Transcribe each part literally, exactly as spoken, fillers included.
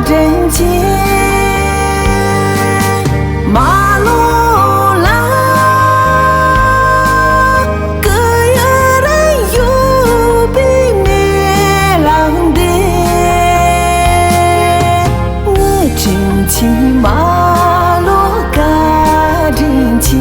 རིན་ཆེན་མ་ལོ་ལ། སྐུ་ཡོད་རང་ཡོད་པའི་མེ་ལགས་འདི། ངའི་དྲིན་ཆེན་མ་ལོ་བཀའ་དྲིན་ཆེ།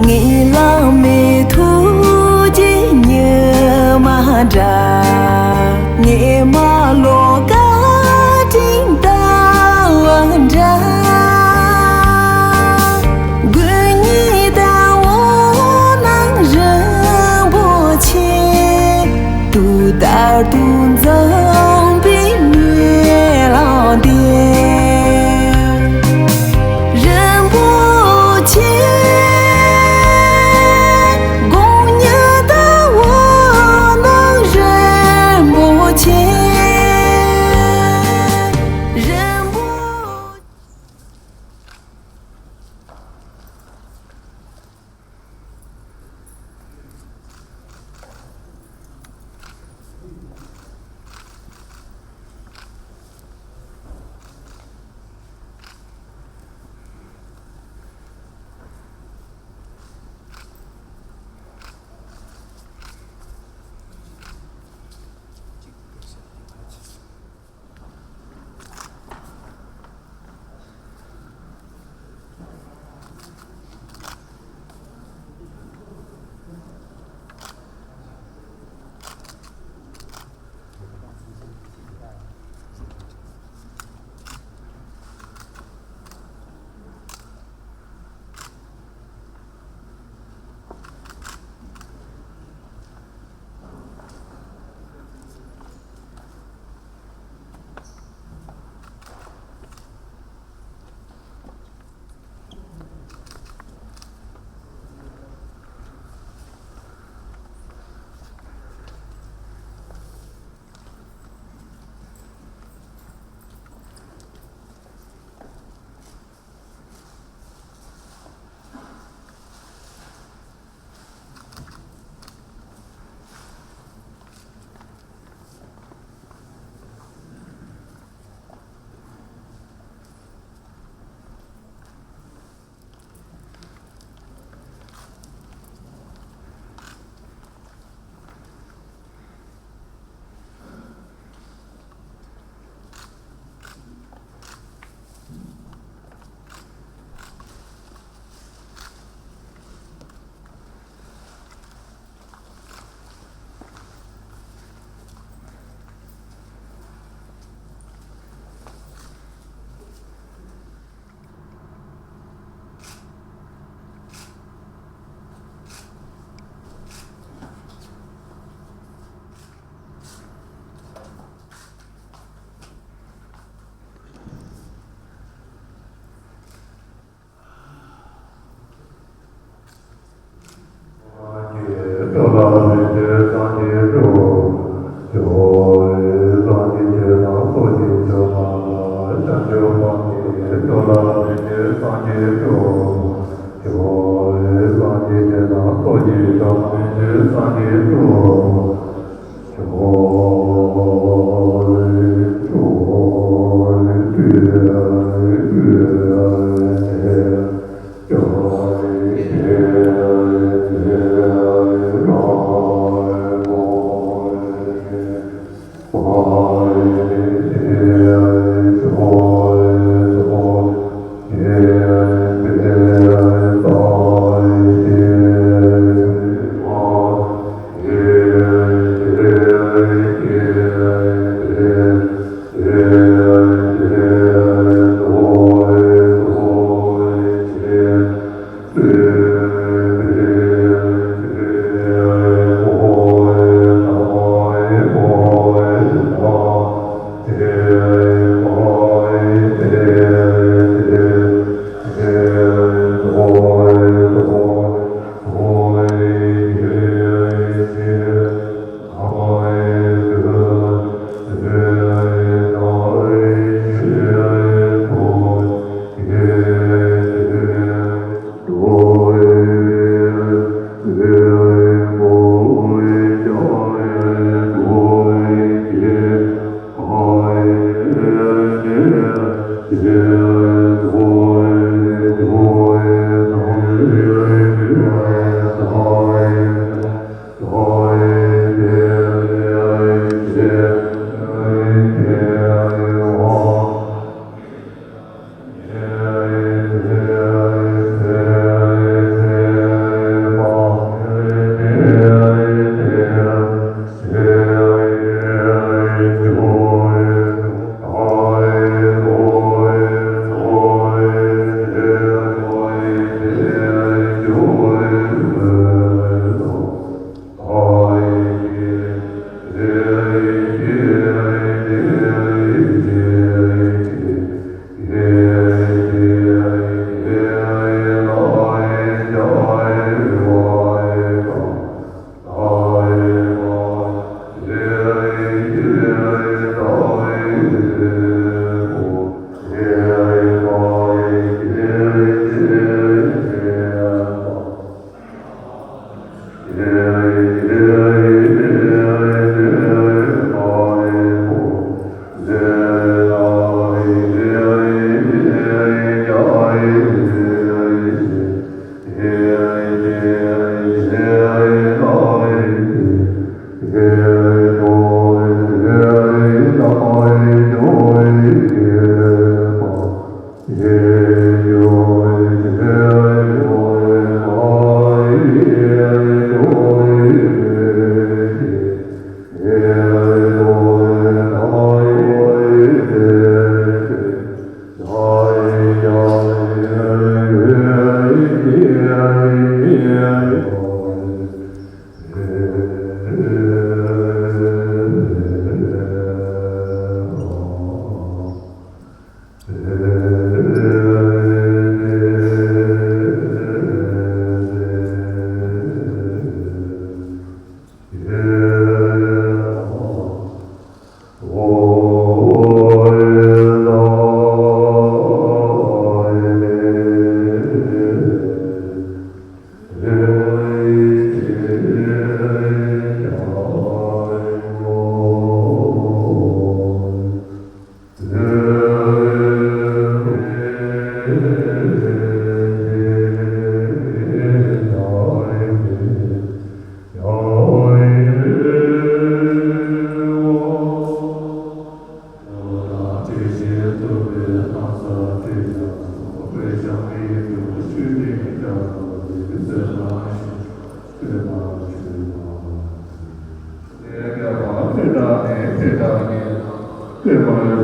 ངའི་བླ་མའི་ཐུགས་ཀྱི་ཉི་མ་འདྲ། ངའི་མ་ལོ་བཀའ་དྲིན་ཟླ་བ་འདྲ། དགུན་ཉི་ཟླ་འོད་སྣང་རིན་པོ་ཆེ། དུས་ལྟར་དུ་འཛོམས་པའི་མེ་ལོང་འདི། རིན་པོ་ཆེ། དགུན་ཉི་ཟླ་འོད་སྣང་རིན་པོ་ཆེ། རིན་པོ།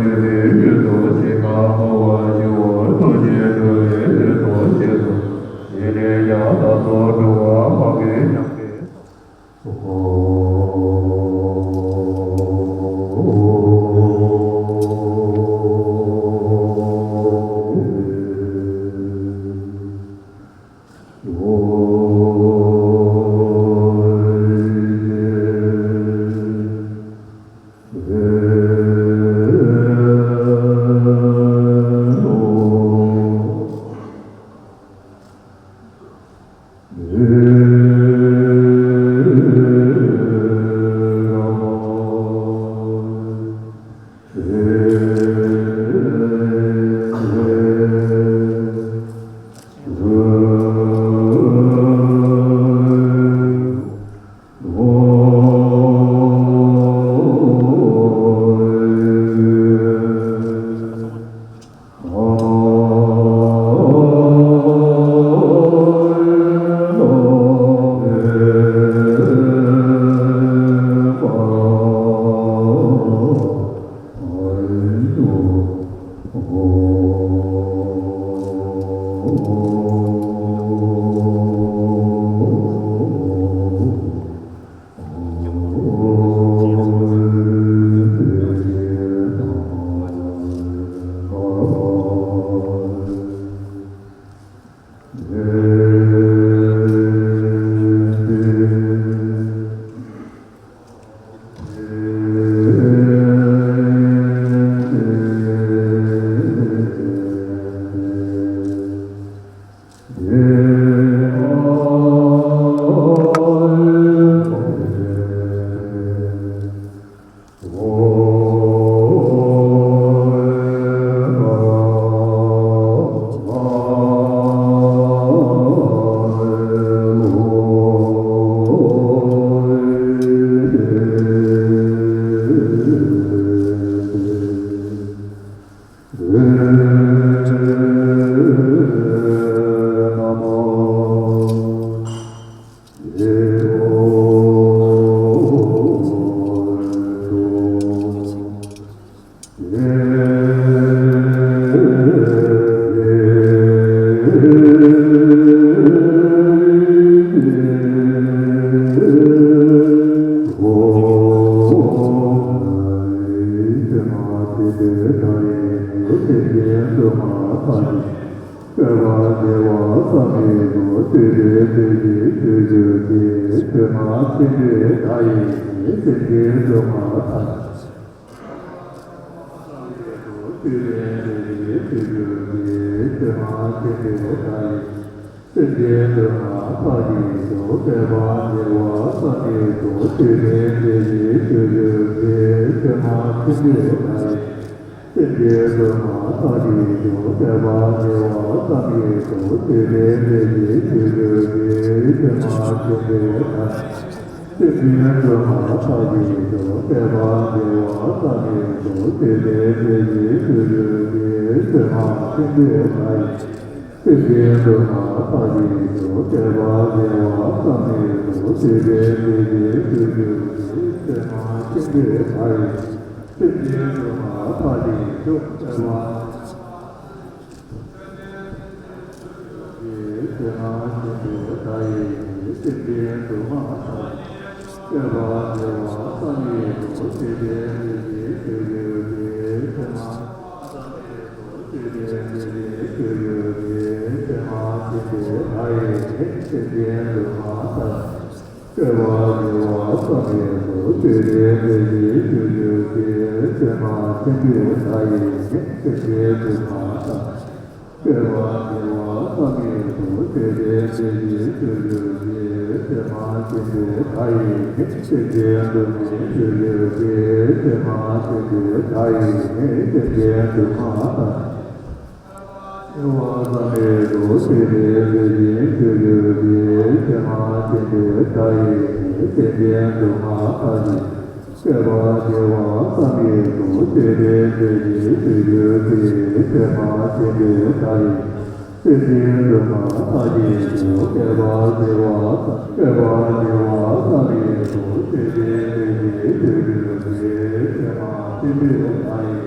ཡོད་པའི་ཡུལ་དུ་ཞིང་ཁམས་མ་བ་ཞི་བར་ཐུགས་རྗེས་འགྲོ་བའི་ལུས་དང་ཤེས་སོ། ཡེ་ནས་ཀྱང་ལྷ་ཚོགས་འགྲོ་བ་མང་པོའི་ཉམས་ཀྱིས། སེམས་ཅན་སྡུག་བསྔལ་ཕར་ཞིག་སྐྱོབ། པད་དཀར་བདེ་བ་བསམ་ཡས་སུ། སྲིད་པའི་བདེ་སྐྱིད་སྤྱོད་ཕྱིར་སྐྱེས། ཚེ་མ་ཐུང་ངུའི་མཐའ་ཡས། སེམས་ཅན་སྡུག་བསྔལ་ཕར་ཞིག་སྐྱོབ། པད་དཀར་བདེ་བ་བསམ་ཡས་སུ། སྲིད་པའི་བདེ་སྐྱིད་སྤྱོད་ཕྱིར་སྐྱེས། ཚེ་མ་ཐུང་ངུའི་མཐའ་ཡས། སེམས་ཅན་སྡུག་བསྔལ་ཕར་ཞིག་སྐྱོབ། པད་དཀར་བདེ་བ་བསམ་ཡས་སུ། སྲིད་པའི་བདེ་སྐྱིད་སྤྱོད་ཕྱིར་སྐྱེས། ཚེ་མ་ཐུང་ངུའི་མཐའ་ཡས། སེམས་ཅན་སྡུག་བསྔལ་ཕར་ཞིག་སྐྱོབ། པད་དཀར་བདེ་བ་བསམ་ཡས་སུ། སྲིད་པའི་བདེ་སྐྱིད་སྤྱོད་ཕྱིར་སྐྱེས། ཚེ་མ་ཐུང་ངུའི་མཐའ་ཡས། སེམས་ཅན་སྡུག་བསྔལ་ཕར་ཞིག་སྐྱོབ། པད་དཀར། ཚེ་མ་ཐུང་ངུའི་མཐའ་ཡས། སེམས་ཅན་སྡུག་བསྔལ་ཕར་ཞིག་སྐྱོབ། པད་དཀར་བདེ་བ་བསམ་ཡས་སུ། སྲིད་པའི་བདེ་སྐྱིད་སྤྱོད་ཕྱིར་སྐྱེས། ཚེ་མ་ཐུང་ངུའི་མཐའ་ཡས། སེམས་ཅན་སྡུག་བསྔལ་ཕར་ཞིག་སྐྱོབ། པད་དཀར་བདེ་བ་བསམ་ཡས་སུ། སྲིད་པའི་བདེ་སྐྱིད་སྤྱོད་ཕྱིར་སྐྱེས། ཚེ་མ་ཐུང་ངུའི་མཐའ་ཡས། སེམས་ཅན་སྡུག་བསྔལ་ཕར་ཞིག་སྐྱོབ། པད་དཀར་བདེ་བ་བསམ་ཡས་སུ། སྲིད་པའི་བདེ་སྐྱིད་སྤྱོད་ཕྱིར་སྐྱེས། ཚེ་མ་ཐུང་ངུའི་མཐའ་ཡས། སེམས་ཅན་སྡུག་བསྔལ་སྤྱོད་ཕྱིར་སྐྱེས། ཚེ་མ་ཐུང་ངུའི་མཐའ་ཡས། སེམས་ཅན་སྡུག་བསྔལ་ཕར་ཞིག་སྐྱོབ། པད་དཀར་བདེ་བ་བསམ་ཡས་སུ། སྲིད་པའི་བདེ་སྐྱིད་སྤྱོད་ཕྱིར་སྐྱེས། ཚེ་མ་ཐུང་ངུའི་མཐའ་ཡས། སེམས་ཅན་སྡུག་བསྔལ་ཕར་ཞིག་སྐྱོབ། པད་དཀར་བདེ་བ་བསམ་ཡས་སུ། སྲིད་པའི་བདེ་སྐྱིད་སྤྱོད་ཕྱིར་སྐྱེས། ཚེ་མ་ཐུང་ངུའི་མཐའ་ཡས། སེམས་ཅན་སྡུག་བསྔལ་ཕར་ཞིག་སྐྱོབ། པད་དཀར་བདེ་བ་བསམ། པད་དཀར་བདེ་བ་བསམ་ཡས་སུ། སྲིད་པའི་བདེ་སྐྱིད་སྤྱོད་ཕྱིར་སྐྱེས། ཚེ་མ་ཐུང་ངུའི་མཐའ་ཡས།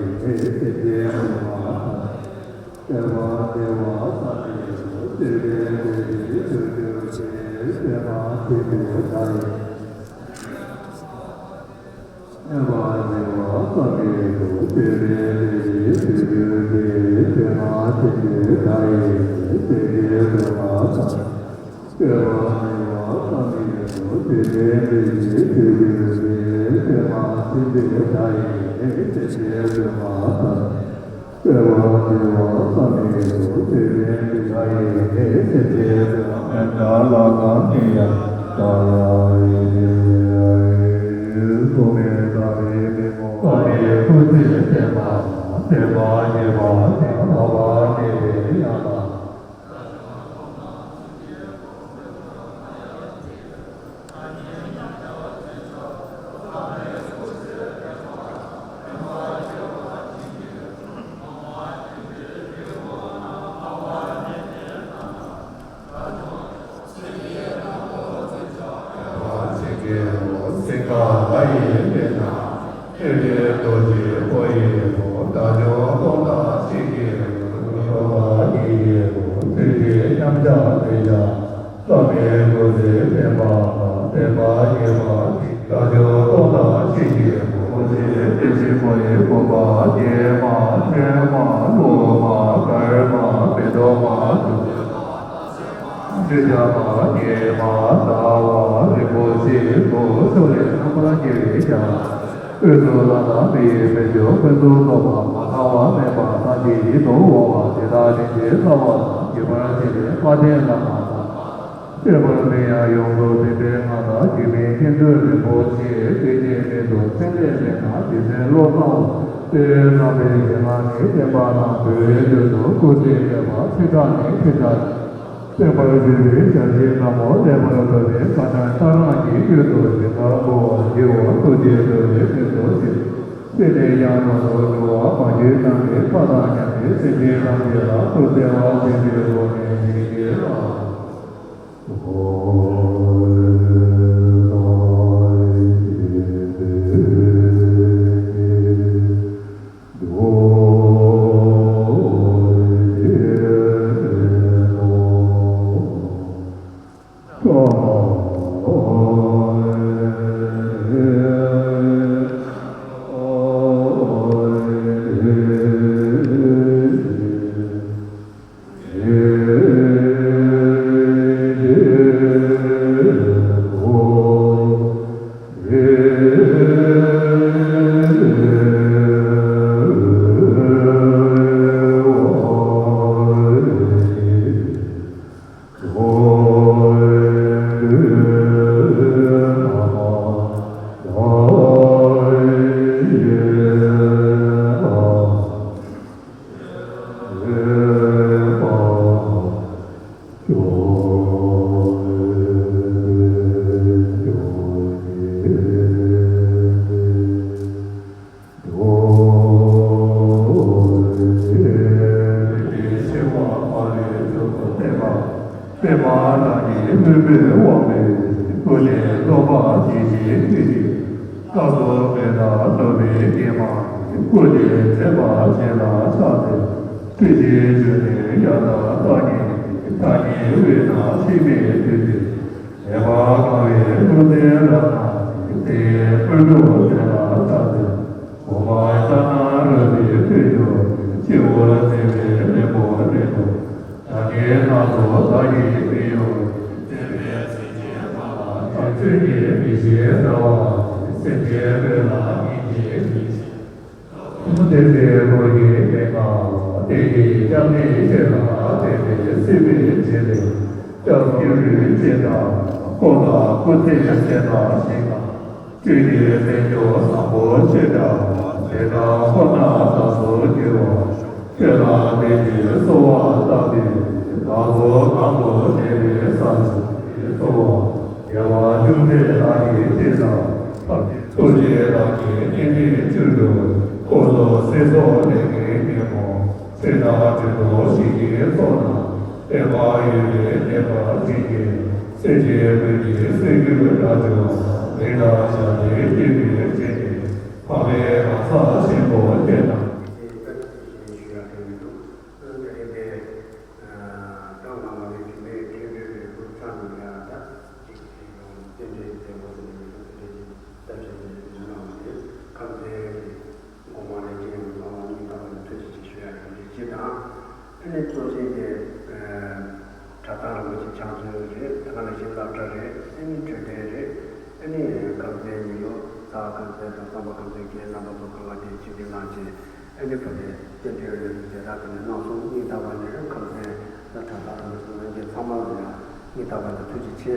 ཁམས་ཚན་དང་གཙང་པ་ཁམས་ཚན་རྒན་རྣམ་པ་ཚོ་གང་ལ་དེ་ཆིབས་བསྒྱུར་གནང་བྱས། ཨ་ནི་བོད་དེ་རྟེན་འབྲེལ་ཡོད་པའི་མཛད་བརྡ་དེ་ནས་གནང་སོང་། སྙིང་ཐག་པ་ནས་ཁམས་ཚན་ད་གྲྭ་ཚང་རྣམ་པ་ཚོ་ལྷན་རྒྱས་ཚང་མ་ལ་ཡང་སྙིང་ཐག་པ་ནས་ཐུགས་རྗེ་ཆེ་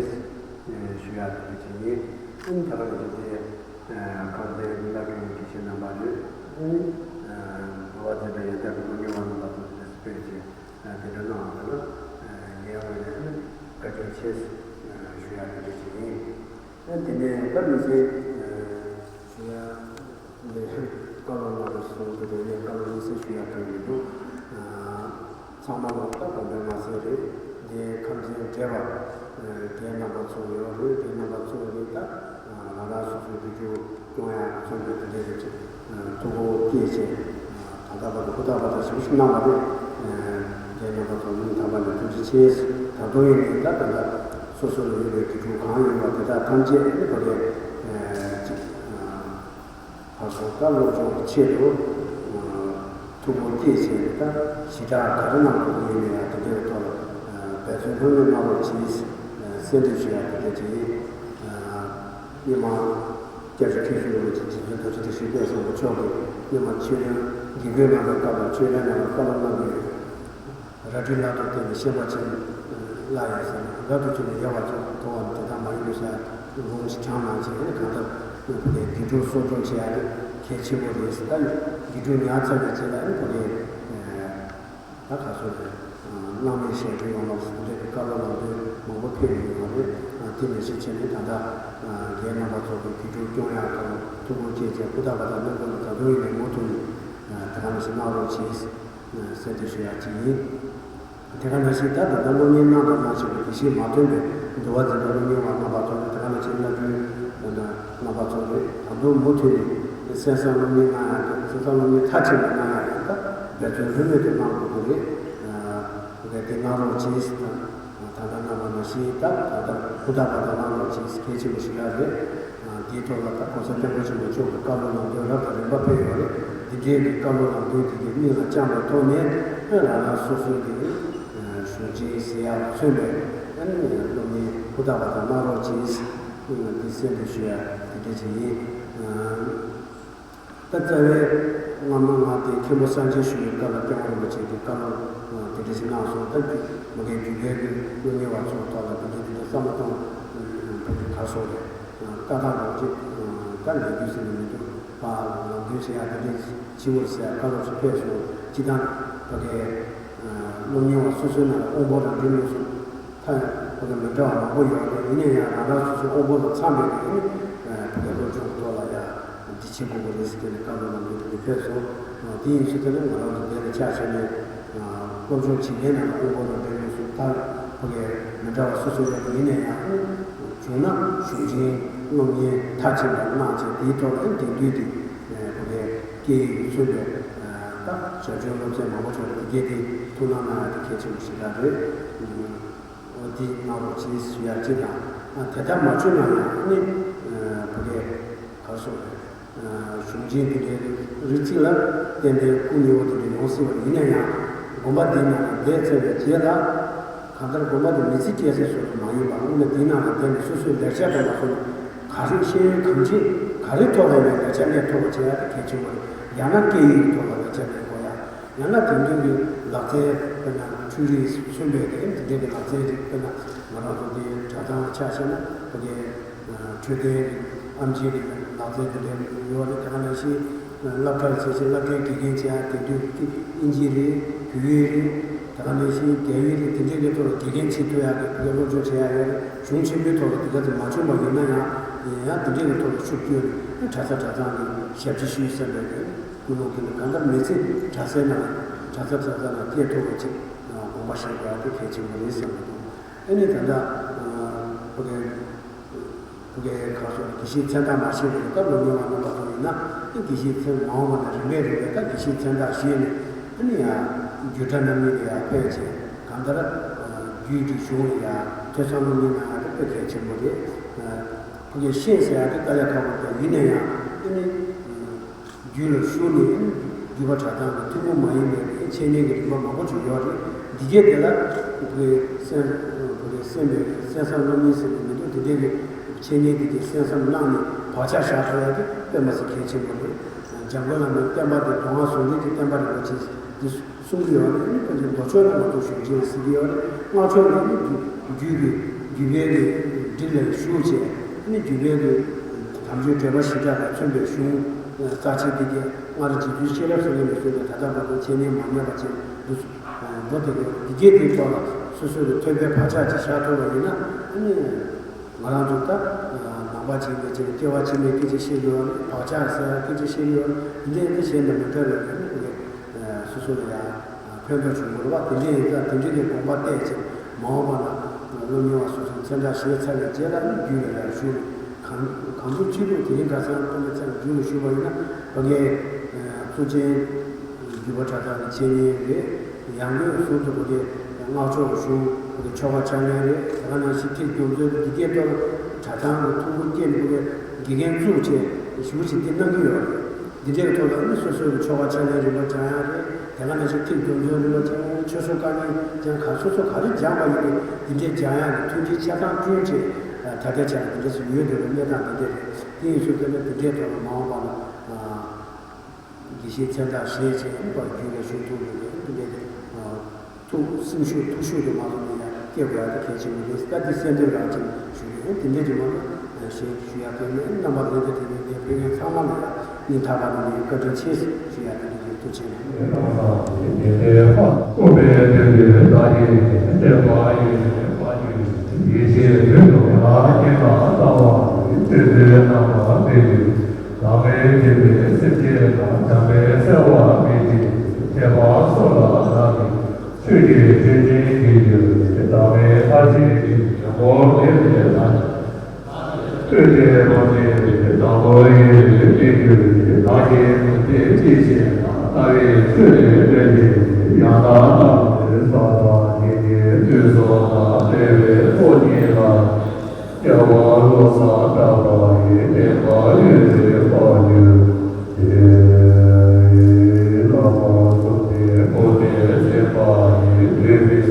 ཞུ་ཡག་དེ་འདྲ་ཅིག་ཡིན། ཨ་ནི་ད་ག་ནང་བཞིན་དེ་ཁམས་ཚན་བླ་སྤྲུལ་དགེ་བཤེས་རྣམ་པ་རེད། ཨ་ནི་འགྲོ་བ་མཛད་པའི་ཡོན་ཏན་གྱི་སློབ་གཉེར་བ་རྣམ་པ་ཚོ་དེ་འདྲ་སྤེལ་བྱས་དེ་འདྲ་གནང་བ་དེ་ལ་ངའི་ངོས་ནས་ཨ་ནི་བཀའ་དྲིན་ཆེ་ཞུ་ཡག་དེ་འདྲ་ཅིག་ཡིན། དེ་ནས་ད་མི་ཚེ་ཞུ་ཡ་ནས་བཀའ་སློབ་གནང་བ་སོང་དེ་ནས་བཀའ་སློབ་དམིགས་བསལ་ཞུ་ཡ་དོན་མི་འདུག་ཚང་མ་ལ་ད་དགོངས་པའི་མ་ཚད་རེད། དེ་ཁམས་ཚན་བགྲེས་པ་རྒན་རྣམ་པ་ཚོ་ཡོད་རེད། རྒན་རྣམ་པ་ཚོ་རེད། ད་རང་རང་སོ་སོའི་འདི་ཚོ་སྐྱོང་ཡ་མཚོན་པའི་དེ་འདྲ་རེད། ཅེས་ཐུགས་ཁུར་བསྐྱེད་བྱས་ད་ལྟ་བར་དུ་ཧུར་ཐག་པ་དང་ཞིབ་ཞིབ་གནང་བ་རེད། རྒན་རྣམ་པ་ཚོ་སྙིང་ཐག་པ་ནས་ཐུགས་རྗེ་ཆེ། ད་དུང་ཡིན་ནའི་ད་ད་ལྟ་སོ་སོ་ལ་ཡོད་པའི་དགེ་ཕྲུག་གང་ཡིན་པ་དེ་དག་ཐམས་ཅད་ནི་ཁོ་རེ་ཅིག་ཕར་ཚུར་ད་སློབ་སྦྱོང་གི་ཆེད་དུ་ཐུགས་ཁུར་བསྐྱེད་བྱས་ནས་ད་ཞི་དྲག་ག་རེ་གནང་དགོས་ཀྱི་ཡོད་ནའི་ཡང་དེ་འདྲའི་ཐོག་ལ་འབད་བརྩོན་ལྷོད་མེད་གནང་རོགས་གྱིས། གསལ་འདེབས་ཞུ་ཡག་དེ་འདྲ་ཅིག་ཡིན། སྔོན་མ་སྐྱབས་རྗེ་མཁན་ཟུར་རིན་པོ་ཆེ་རྗེ་བཙུན་རྡོ་རྗེ་བདེ་ཆེན་དཔལ་བཟང་པོ་མཆོག་གིས་སྔོན་མ་ཆོས་དྲུང་དགེ་བསྐོས་གནང་བའི་སྐབས་ལ་ཆོས་དྲུང་རྣམ་པ་བཀའ་སློབ་གནང་གི་ཡོད། རལ་གྲིའི་ལྷ་ཐོ་བསྟན་པའི་ཤན་པ་ཆེན་སླར་ཡང་གསལ་ལ་རལ་ཐོ་ཆེན་པོ་ཡལ་བར་བྱོན་ཐོ་བ་དེ་དག་མ་ཡིན་པའི་ཤ་ལུང་ཞིག་དྲངས་གནང་བྱས་ནས་གང་ལྟར་བོད་པའི་དགེ་ཕྲུག་གསོ་སྐྱོང་བྱེད་ཡག་དེ་གལ་ཆེན་པོ་རེད། ད་དགེ་ཕྲུག་ཉར་ཚར་བའི་རྗེས་ལ་ནི་བོད་པའི་ད་ག་ཚོད་རེད། སྣང་མེད་ཞལ་འདྲེན་ཡོང་བ་སོགས་འདྲ་གི་བཀའ་སློབ་ལམ་སྟོན་མང་པོ་ཕེབས་ཡོད་པ་རེད། དེ་ནས་གཞི་བྱས་ནས་ད་ལྟ་རྒན་རྣམ་པ་ཚོ་གི་དགེ་ཕྲུག་སྐྱོང་ཡག་དང་ཐུགས་ཁུར་བསྐྱེད་བྱས་ཧུར་ཐག་པ་དང་གནོད་སྐྱོན་ལ་ད་དུང་ཡིན་ནས་མུ་མཐུད་ནས་དེ་ག་ནང་བཞིན་གནང་རོགས་གྱིས། གསལ་འདེབས་ཞུ་ཡག་ཅིག་ཡིན། དེ་ག་ནང་བཞིན་ད་ད་ལྟ་སློབ་གཉེར་གནང་དང་གནང་བཞིན་པའི་དགེ་བཤེས་མ་ཐོན་པའི་འདུལ་བ་འཛིན་པ་སློབ་གཉེར་བ་རྣམ་པ་ཚོ་ནས་དེ་ག་ནང་བཞིན་བླ་སྤྲུལ་རྣམ་པ་ཚོ་ནས་ད་དུང་མུ་མཐུད་ནས་གསན་བསམ་སློབ་གཉེར་གནང་ཡག་དང་གསན་བསམ་སློབ་གཉེར་མཐའ་གཅིག་ཏུ་གནང་ཡག་ཡང་ད་འབད་བརྩོན་ལྷོད་མེད་དུ་གནང་དགོས་ཀྱི་རེད། དེ་ག་དེ་གནང་རོགས་གྱིས་དང་། ད་ལྟ་རྣམ་པ་ནང་བཞིན་ད་ད་ལྟ་ཧུར་ཐག་པ་དང་གནང་རོགས་གྱིས་གལ་ཆེན་པོ་ཞིག་རང་རེད། དེའི་ཐོག་ལ་ད་གོང་ས་སྐྱབས་མགོན་ཆེན་པོ་མཆོག་གི་བཀའ་སློབ་ལམ་སྟོན་རབ་དང་རིམ་པ་ཕེབས་ཡོད་རེད། འདི་འདྲའི་གི་བཀའ་སློབ་ལམ་སྟོན་དེ་གའི་སྙིང་ལ་བཅངས་པའི་ཐོག་ནས་ཨ་རང་རང་སོ་སོའི་གི་གཞུང་ཆེན་ཟེར་ཡག་མཚོན་པའི་ཨ་ནི་སློབ་གཉེར་ཧུར་ཐག་པ་དང་གནང་རོགས་གྱིས། འདི་གསལ་འདེབས་ཞུ་ཡག་དེ་འདྲ་ཅིག་ཡིན། ད་རྩ་བའི་སྔ་མོ་ང་དེ་མཁན་པོ་གསར་མཇལ་ཞུ་བའི་སྐབས་ལ་སྐྱབས་མགོན་རིན་པོ་ཆེ་གིས་བཀའ་སློབ་དེ་འདྲ་ཞིག་གནང་སོང་། ད་རྒྱུད་མ་གི་རྒྱུད་སྐལ་གྱི་སློབ་གཉེར་བ་ཚོའི་ཐོག་ལ་དེ་འདྲ་དེ་འདྲ་བསམ་བློ་གཏོང་བོད་ཀྱི་གར་སོང་རེད། བཀའ་ཐང་རོགས་ཅིག་ད་ལས་རྒྱུ་ཟེར་ནས་མི་འདུག་པ། ལམ་སྟོན་བྱེད་ཡག་དེ་འདྲ་ཕྱི་བོར་ཟེར་བཀའ་སློབ་ཞིག་ཕེབས་སོང་། སྤྱི་བཏང་བོད་ཀྱི་སློབ་གཉེར་བ་སོ་སོའི་ནང་ལ་དབང་པོ་རང་འདྲེན་མི་སོང་། ཐ་ཡང་ཁོ་ཚོ་མི་འདྲ་བ་མང་པོ་ཡོད་རེད། ཡིན་ན་ཡང་རང་རང་སོ་སོའི་དབང་པོ་དང་འཚམ་པའི་གི་ནི་བོད་སྐད་སློབ་སྦྱོང་ཐོག་ལ་ཡང་འདི་བྱེད་དགོས་ཀྱི་རེད་ཟེར་ནས་བཀའ་སློབ་ལམ་སྟོན་དེ་ཕེབས་སོང་། དེ་ཡིན་ཚུལ་དེ་ནི་ང་རང་ཚོ་འདི་ལ་ཆ་བཞག་ནས་སློབ་སྦྱོང་བྱེད་མཁན་རྣམས་ལ་དབང་པོ་དང་འབྲེལ་ནས་སུ་ད་ཁོ་གའི་མི་འདྲ་བ་སོ་སོ་ཡོད་པ་ཡིན་ན་ཡང་བྱུང་ན་གཞུང་ཆེན་སློབ་གཉེར་མཐའ་ཕྱིན་པ་གནང་བྱས་དེའི་ཐོག་ལ་དེང་དུས་ཀྱི་ཁོ་གའི་སྐད་ཡིག་གིས་མཚོན་པའི་ད་ཞབས་ཞུའི་སློབ་ཚན་མང་པོ་ཞིག་ལ་དེ་གའི་དེ་ཐུགས་སྣང་གནང་ཡག་དེ་གལ་ཆེན་པོ་ཞིག་རང་རེད། འོ་དེ་གནང་རོགས་གྱིས་ཞུ་ཡག་གཅིག་དང་། དེ་ལྟར་མ་བྱུང་ན་ཡང་ནི་བོད་སྐད་གར་སོང་རེད། གཞུང་ཆེན་དེ་འདྲའི་རིགས་གཅིག་ལ་ཏན་ཏན་སྐུ་ཉེ་བོ་དེ་འདྲ་ཡོང་སྲིད་པ་ཡིན་ན་ཡང་དགོན་པ་འདིའི་ནང་ལ་བསྡད་ཚར་བའི་རྗེས་ལ་གང་ལྟར་དགོན་པ་དེ་མི་ཚེ་སྐྱེལ་ས་བཟོ་རྒྱུ་མ་ཡིན་པ་དངོས་གནས་འདིའི་ནང་ལ་བསྡད་ནས་སོ་སོའི་ལེགས་ཆ་དེ་མ་བཟོ་ན་ག་རེ་ཤེས་ཡོན་གང་ཆེ་ག་རེ་ཐོག་ལ་ཡང་ལེགས་ཆ་ལེན་ཐུབ་པ་བྱེད་ཡག་དེ་གལ་ཆེན་པོ་རེད། ཡང་ན་སྐད་ཡིག་གི་ཐོག་ལ་ལེགས་ཆ་ལེན་དགོས་ཡག་ཡང་ན་དེང་དུས་ཀྱི་ལག་རྩལ་དཔེར་ན་འཕྲུལ་རིག་མཚོན་པའི་དེ་འདྲའི་ལག་རྩལ་རིགས་དཔེར་ན་ང་རང་ཚོ་འདི་གྲྭ་ཚང་ཆ་བཞག་ན་ཕ་གིའི་འཕྲོད་བསྟེན་རིགས་ཨེམ་ཆིའི་རིགས་ལག་རྩལ་དེ་འདྲའི་ཡོད་རེད། དེ་ག་ནང་བཞིན་སློབ་གྲྭར་བྱས་ཤིང་སློབ་གྲྭའི་དགེ་རྒན་བྱེད་ཡག་དེང་དུས་ཀྱི་དབྱིན་ཇིའི་རིགས་བོད་ཡིག་རིགས་དེ་ག་ནང་བཞིན་རྒྱ་ཡིག་རིགས་དེ་འདྲའི་གི་ཐོག་ལ་དགེ་རྒན་བྱེད་ཐུབ་ཡག་གི་ཕ་གིའི་སློབ་སྦྱོང་བྱེད་ཡག་ཡོད་རེད། གཞུང་ཆེན་པོའི་ཐོག་ལ་དེ་ག་ཚོད་མ་བྱུང་བ་ཡིན་ན་ཡང་ཡང་དེ་འདྲའི་གི་ཐོག་ལ་ཤུགས་བསྐྱོན་ནས་གྲྭ་ས་གྲྭ་ཚང་གི་ཞབས་ཕྱི་ཞུས་ཟིན་པའི་གི་ཀུན་སློང་གིས་ནི་གང་ལྟར་མི་ཚེ་གྲྭ་སའི་ནང་གྲྭ་ས་གྲྭ་ས་ནང་སྐྱེལ་ཐུབ་པ་ཅིག་དགོངས་པ་བཞེས་དགོས་ཡག་དེ་གལ་ཆེན་པོ་རེད་བསམ་གྱི་འདུག་ཨ་ནི་ད་ལྟ་ཕ་གིའི་ཕ་གིའི་ག་རེ་ཟེར་དགེ་བཤེས་མཚན་རྟགས་མ་བཞེས་པའི་སྐབས་སློབ་གཉེར་བ་རྣམ་པ་ཚོ་ཡིན་ན་ཨ་དགེ་བཤེས་མཚན་མ་འོངས་པ་ནས་རིམ་པས་རིམ་པས་ད་དགེ་བཤེས་མཚན་རྟགས་བཞེས་ནས་ཨ་ནི་ཡང་རྒྱུད་གྲྭ་རྣམ་གཉིས་ལ་ཡང་ཕེབས་བྱས་གང་ལྟར་རྒྱུད་ཀྱི་གཞུང་ལ་ཡང་ཐོས་བསམ་སློབ་གཉེར་གནང་ཡག་དེ་དཔེ་གལ་ཆེན་པོ་རེད། ཕ་གིར་ཤེས་ཟེར་ཡག་དེ་དཀའ་ལས་ཁག་པོ་རེད། ཡིན་ན་ཡང་ཨ་ནི་རྒྱུད་ལ་ཞུགས་ནས་ཨ་ནི་རྒྱུད་པ་གྲྭ་ཚང་གི་ཐུན་མོང་མ་ཡིན་པའི་འཆད་ཉན་གྱི་རིམ་པ་མང་པོ་ཅིག་ཡོད་རེད། འདི་གས་དེ་ལ་ཕ་གིར་གསན་ཕ་གིར་གསན་པའི་གསན་བསམ་སློབ་གཉེར་ཟེར་ནས་མི་འདུག་དེ་འདྲའི་གི་འཆད་ཉན་དེ་གས་གསན་བསམ་གནང་ནས་ བག་ཆགས་བཞག་ཐུབ་ཡ་དེ་དཔེ་མི་སྲིད་གལ་ཆེན་པོ་རེད། འཇམ་མགོན་བླ་མའི་བསྟན་པ་དེ་གདོང་ལྔ་ཟུང་འབྲེལ་གྱི་བསྟན་པ་རིན་པོ་ཆེ་འདི་གསུང་གི་ཡོད་རེད། ཨ་ནི་ཕལ་ཆེར་མདོ་ཕྱོགས་ནས་མ་གཏོགས་གཞུང་ཆེན་ཟེར་གྱི་ཡོད་རེད། སྔགས་ཕྱོགས་ནས་ཨ་ནི་རྒྱུད་ཀྱི་རྒྱུད་པའི་གི་འབྲིང་ལ་ཞུགས་བྱས། ཨ་ནི་རྒྱུད་པའི་གི་དམ་ཆོས་འགྲེལ་པ་ཞི་དྲག་དང་མཚོན་པའི་གཞུང་རྩ་ཆེ་འདི་གའི་སྔགས་རིག་རྗེ་བཙུན་ཤེས་རབ་ཟེར་མཁན་ནས་བཟུང་ནས་ད་ལྟ་བར་དུ་འཆད་ཉན་མ་ཉམས་པ་བྱས་འདུག་ཟེར། མདོ་དེ་གའི་འདི་གའི་དེའི་ཐོག་ལ་སོ་སོའི་གི་ཐོས་པའི་བག་ཆགས་ཅིག་བཞག་ཐུབ་པ་ཡིན་ན། ཨ་ནི། ང་རང་ཚོ་ད་ནང་པ་བྱེད་མཁན་ཅིག་སྐྱེ་བ་ཕྱི་མའི་སྐད་ཆ་བཤད་ཀྱི་ཡོད་རེད། བག་ཆགས་ཟེར་ཡ་སྐད་ཆ་བཤད་ཀྱི་ཡོད་རེད། འདི་འདྲའི་འདི་བྱས་ནས་མི་འདྲ་བའི་རེད། ཨ་ནི་སོ་སོ་ལ་ཡང་ཕན་ཐོགས་བྱུང་དགོས་རེད་བ། དེ་འདྲའི་ཡིན་ཙང་དེ་འདྲའི་གི་དགོངས་པ་གཏད་བྱས་མ་འོངས་པ་ན་སློབ་གཉེར་བ་སོ་སོ་མཚན་རྟགས་བཞེས་ཚར་བའི་རྗེས་ལ་ནི་རྒྱུད་ལ་ཡར་ཞུགས་ནས་གང་གང་ཐུབ་ཅི་ཐུབ་དེ་རིང་ཁ་སང་སྟོན་པའི་མཚན་རྒྱུད་ལ་ཞུགས་པ་ཡིན་ན་ཕ་གིའི་གཙུག་ཆེན། བརྒྱུད་པ་གྲྭ་ཚང་གི་འཆད་ཉན་རེད། ཡང་སྒོས་སུ་ཐུག་གི་སྔགས་ཕྱོགས་གཞུང་གི་ཆོ་ག་ཕྱག་ལེན་རེད། དེ་ག་ནང་བཞིན་ཐེག་སྒྲུབ་མཛོད་འདི་གའི་ཐོག་གྲྭ་ཚང་གི་ཐུགས་ཁུར་བསྐྱེད་ནས་དགེ་རྒན་བཙུགས་བྱས་ཞུ་ཞིག་འདི་གནང་གི་ཡོད་རེད། འདི་འདྲའི་ཐོག་ལ་ནི་སོ་སོའི་ཆོ་ག་ཕྱག་ལེན་རིམ་པ་སྦྱང་ཡག་རེད། དེ་ག་ནང་བཞིན་ཐེག་སྒྲུབ་མཛོད་རིམ་པ་སྦྱང་ཡག་ཆོས་སྲུང་བཀའ་རྙིང་སྦྱང་ག་སོ་སོ་ག་རེ་སྦྱངས་པ་ཡིན་ཏེ་འདི་འདྲའི་སྦྱང་ཡག་གི་མཐུན་རྐྱེན་ཆ་ཚང་བསྐྲུན་བྱས་ད་ལྟའི་ཆར་འདི་འདྲ་ཞིག་ཡོད་འདུག་པའི་གནས་སྟངས་འདི་འདྲ་རེད། དེ་ཡིན་ཚུལ་དེ་ནི་འདི་འདྲའི་ཐོག་ལ་མ་འོངས་པ་ལ། དགེ་བཤེས་མཚན་རྟགས་བཞེས་བྱས་ཨ་ནི་པར་རྒྱུད་ལ་ཞུགས་ཐུབ་ཡོད་པས་ཨ་ནི་འདི་འདྲའི་ཐུགས་སེམས་ཤུགས་ཐུགས་ཤུགས་དེ་མ་བཟུང་ནས་ཡང་སྐྱེ་དགོས་ཡག་དེ་གལ་ཆེན་པོ་རེད། ད་འདི་གསན་འདོད་རང་ཅིག་ཞུ་གི་ཡོད། འདི་འདྲའི་རིགས་མང་པོ་ཞེས་ཞུ་ཡག་དེ་ནི་རྣམ་པ་ལྷན་རྒྱས་དེ་ནས་འདིར་ཕེབས་མཁན་ཚང་མ་ལ་ཡང་སྙིང་ཐག་པ་ནས་བཀའ་དྲིན་ཆེ་ཞུ་ཡག་དེ་འདྲ་ཡིན། ཐུགས་རྗེ་ཆེ། ཡེ་ཤེས་ཡུལ་དུ་ཡང་སྙིང་ལ་ལྟ་བ་ཡི་ཆོས་ཚུལ་རྣམ་པ་སྤེལ་ཏེ། བདག་མེད་མཁྱེན་པའི་སེམས་བསྐྱེད་དང་། བྱམས་པའི་བརྩེ་བ་སྨིན་ཅིང་ཐེག་པ་སོགས་ལ་བདག་གིས་ཆོས་ཀྱི་ཆོས་ཉིད་ཀྱི་རྒྱུ་ནི་བདག་མེད་མཐར་ཕྱིན་ཅིང་། འཇམ་མགོན་དེ་ལས་ཐར་ཐོས་ཏེ་རབ་འབྱེད་པའི་བདག་པོ་ཡི་དེ་གྱུར་ཏེ། བདག་གིས་ནི་དེ་ཅི་ཤེས་ན། ལྟ་བའི་ཆོས་ནི་དཔེ་འདི་ཡང་དག་རྣམས་ནི་བསམ་པ་ཉིད་ཀྱི་དུས་སུ་བདག་སྤེལ་བའི་ཚོགས་གཉིས་ལ། སྐྱེ་བ་བློ་བཟང་གྲགས་པ་ཡི་བསྟན་པ་ཡུན་རིང་དཔག་གྱུར་ཏེ། བླ་མ་གསུམ་ལྡན་མུ་སྟེགས་སེམས་དཔའ་ཡི་བོད་པའི་